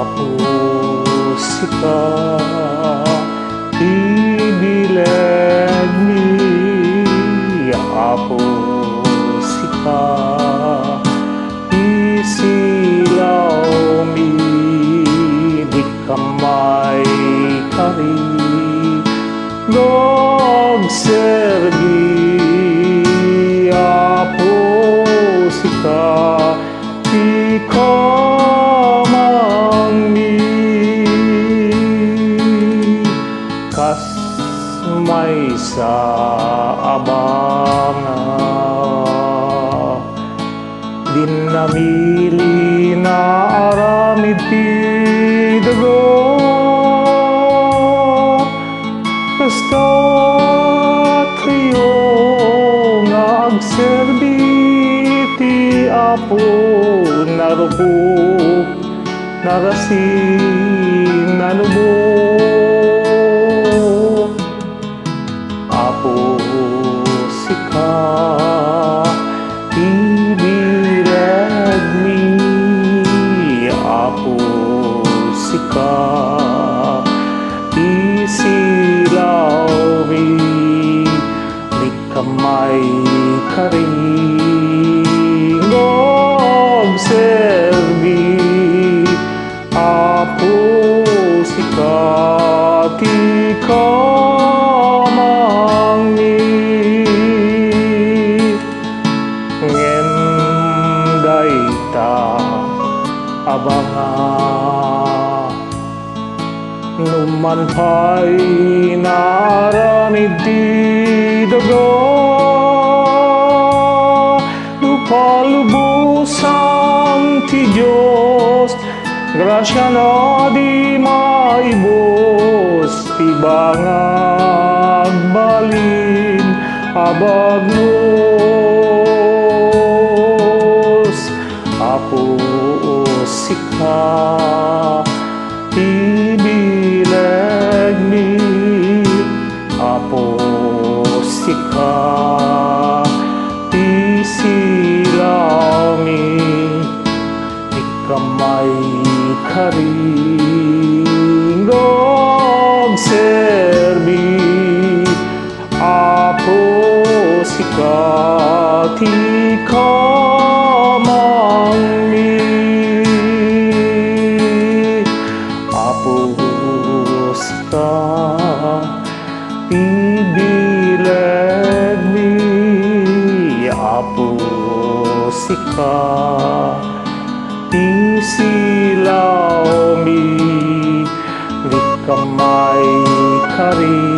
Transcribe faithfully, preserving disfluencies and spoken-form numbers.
Apo, sika ti bilegmi, Apo, sika ti silawmi, dika maikari nga agserbi, Apo, sika ti kamangmi, kas maysa a banga. Din namili nga aramid ti daga. Kasta tayo nga agserbi ti Apo, narupok, narasin, nanubo. Apo, sika ti bilegmi, Apo, sika ti silawmi, dika maikari nga agserbi, Apo, sika ti kamangmi. Ngem dayta a banga, numan pay naaramid ti daga, no palubosan ti Dios, grasiana di maibus ti banga agbalin a bagnos. Apo, sika ti bilegmi, Apo, sika ti silawmi, dika maikari nga agserbi, Apo, sika ti kamangmi. Apo, sika ti bilegmi, Apo, sika ti silawmi, dika maikari